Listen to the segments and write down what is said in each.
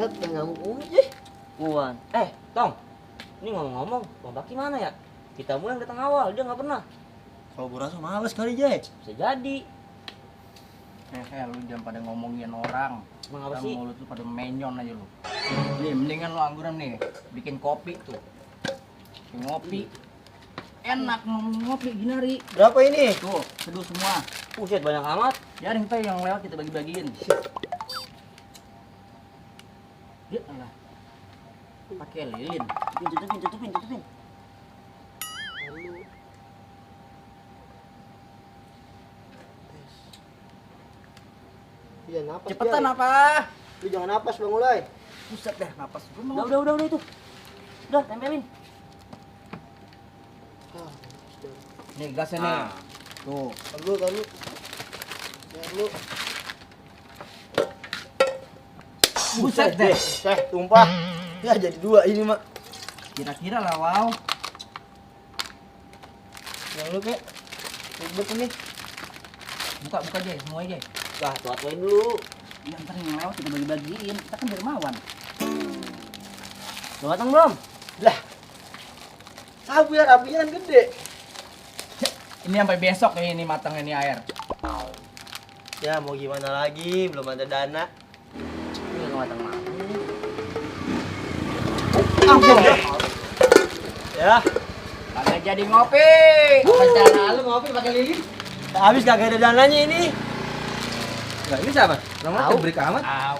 Gak nyambung aja. Puan. Tong. Ini ngomong-ngomong, Bang Baki mana ya? Kita mulai datang awal, dia nggak pernah. Kalau gue rasa males kali, Jay. Bisa jadi. Lu jangan pada ngomongin orang. Emang apa Ntar sih? mulut lu pada menyon aja lu. Nih, mendingan lu angguran nih, bikin kopi tuh. Bikin ngopi. Enak ngopi gini Ri. Berapa ini? Tuh, seduh semua. Buset, banyak amat. Biarin teh yang lewat kita bagi-bagiin. Ya Allah. Pakai lilin. Tutupin. Iya, napas. Cepetan Jay. apa? Lu jangan napas, Bang Ulay. Buset deh, napas gua mau. Udah itu. Udah, tempelin. Nih gasnya nih. Tuh. Tahu. Ya lu. Buset deh. Tumpah. Ya jadi 2 ini, Mak. Kira-kira lah, wow. Yang lu kek. Ribet ini. Buka aja semua aja. Wah, tuat-tuain dulu. Ya ntar yang lewat kita bagi-bagiin. Kita kan dermawan. Udah matang belum? Lah. Sabar, apian gede. Ini sampai besok ya ini matang ini air. Ya mau gimana lagi, belum ada dana. Ini nggak matang-matang. Ya, Kagak jadi ngopi. Apa cara lu ngopi pakai lilin? habis kagak ada dananya ini. Enggak, ini siapa? Namanya Tahu. terbrik amat. Au.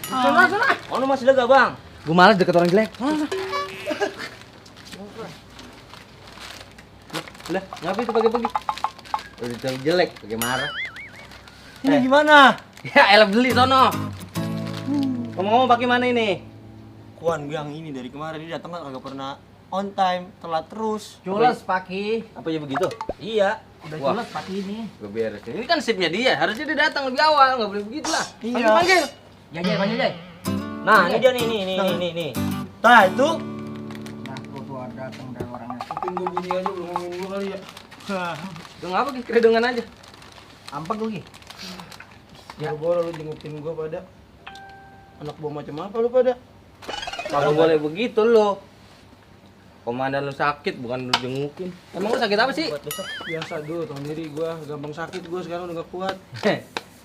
Sana. Oh, lu masih lega, Bang. Gua malas deket orang jelek. Lah, ngapain itu pagi-pagi? Udah ditanya jelek, pakai marah. Ini gimana? Ya, elah beli sono. Ngomong-ngomong pakai mana ini? Kuan yang ini dari kemarin dia datang kan kagak pernah on time, telat terus. Cules paki. Apa ya begitu? Iya. Udah Wah, cules paki ini. gue beres. Ini kan sipnya dia, harusnya dia datang lebih awal, nggak boleh begitu lah. Iya. Panggil. Panggil Jay. Nah, ini dia nih. Nah itu. Nah, tuh ada datang dari orangnya. Mungkin gue bunyi aja belum ngomong dulu kali ya. Lu ngapa Ki? Keredungan aja. Ampak lu Ki. Ya boleh lu jengukin gue pada. Anak buah macam apa lu pada? Kagak boleh begitu lo. Komandan lu sakit, bukan lu jengukin. Emang lu sakit apa sih? Buat besok. Biasa dulu, tahun diri gue gampang sakit gue sekarang udah gak kuat.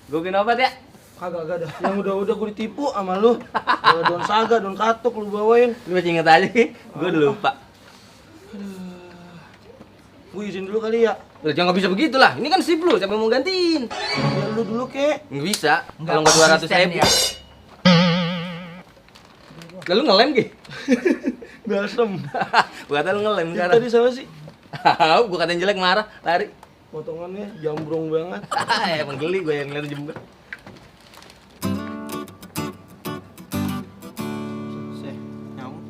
Gue bikin obat ya? Kagak ada. Yang udah gue ditipu sama lu. Daun saga, daun katuk lu bawain. Lu masih inget aja Ki? Gue udah lupa. Gue izin dulu kali ya. Udah jangan nggak bisa begitu lah. Ini kan sip lu, siapa yang mau gantiin? Ya lu dulu kek. Nggak bisa. Kalau nggak 200.000. Ya. Lalu ngelem Ki? Gasem. Gua kata lu ngelem Itu sekarang. tadi sama sih? Gua katain jelek marah, lari. Potongannya jambrong banget. Emang geli gue yang ngeliat jember. Seh, nyamuk.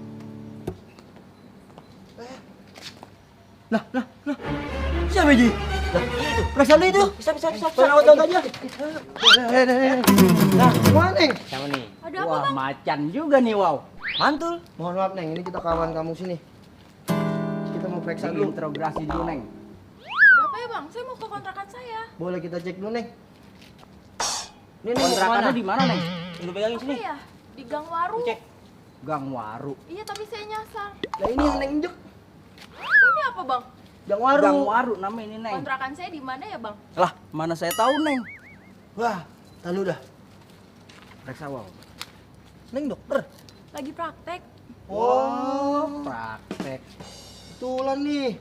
Siapa Ji? Periksa lu itu. Bisa. Penawat aja. Nah, gimana Neng? Sama nih. Ada apa, Wah, Bang? macan juga nih, wow. Mantul. Mohon maaf Neng, ini kita kawan kamu sini. Kita mau periksa dulu. Interogasi dulu, Neng. Ada apa ya, Bang? Saya mau ke kontrakan saya. Boleh kita cek dulu Neng? Ini nih Kontrakannya di mana, Neng? Lu pegangin Apa sini. ya? Di Gang Waru. Cek. Gang Waru. Iya, tapi saya nyasar. Nah ini yang Neng injek. Ini apa, Bang? Yang waru. Gang Waru nama ini, Neng. Kontrakan saya di mana ya, Bang? Lah, mana saya tahu, Neng? Wah, lalu dah. Periksa, wow. Neng dokter. Lagi praktek. Oh, Praktek. betulan nih.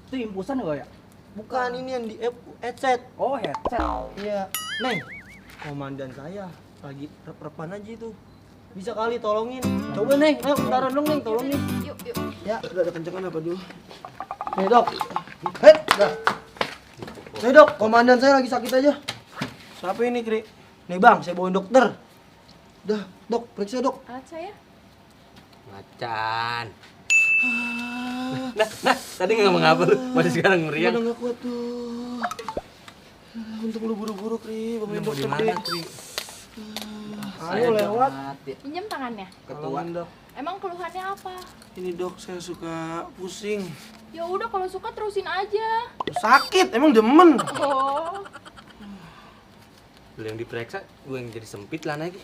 Itu impusan enggak ya? Bukan ini yang di headset. Oh, headset. Iya. Neng, komandan saya lagi rep-repan aja itu. Bisa kali tolongin. Coba Neng, ayo bentaran dong Neng, tolongin. Yuk. Ya, udah ada kencengan apa dulu? Nih dok. Hei, dah. Nih dok, komandan saya lagi sakit aja. Siapa ini, Kri? Nih bang, saya bawain dokter. Dah, dok, periksa dok. Alat saya. Macan. Nah, tadi nggak ngapa lu, masih sekarang meriang. Udah nggak kuat tuh. Untuk lu buru-buru, Kri, bawain Mau di dokter, mana, Kri. Tri? Ayo lewat. Mati. Pinjam tangannya. Ketua. Tolongin, dok. Emang keluhannya apa? Ini dok, saya suka pusing. Ya udah kalau suka terusin aja. Sakit, emang demen. Oh. Lu yang diperiksa, gue yang jadi sempit lah lagi.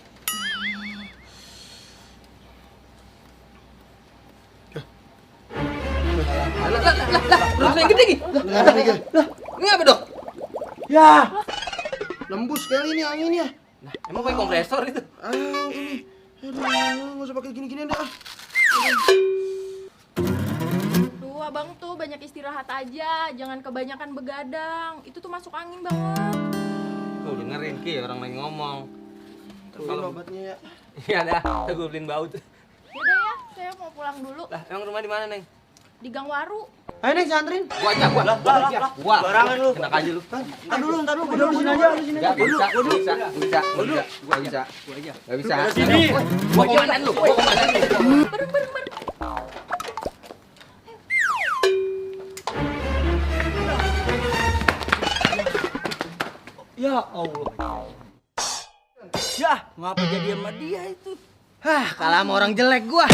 Terus yang gede gini. Ada nih, Gil. Ini apa, Dok? Ya. Lembus kali ini anginnya. Nah, emang pakai kompresor itu? Ini. Aduh, nggak usah pakai gini-gini dah. Duh, abang tuh banyak istirahat aja, jangan kebanyakan begadang. Itu tuh masuk angin banget. Tuh dengerin Ki, orang lagi ngomong. Kalau obatnya ya. Iya dah, gue beliin baut. Yaudah ya, saya mau pulang dulu. Lah, emang rumah di mana, Neng? Di Gang Waru. Ayo Neng, saya anterin. Gua aja, gua. Gua. Barangan lu. Enak aja lu. Ntar dulu, gua dulu sini aja, lu sini aja. Gak bisa. Gak bisa. Gua komandan lu. Bareng, bareng, bareng. Ya Allah. Ya, ngapa jadi sama dia itu? Hah, kalah sama orang jelek gua.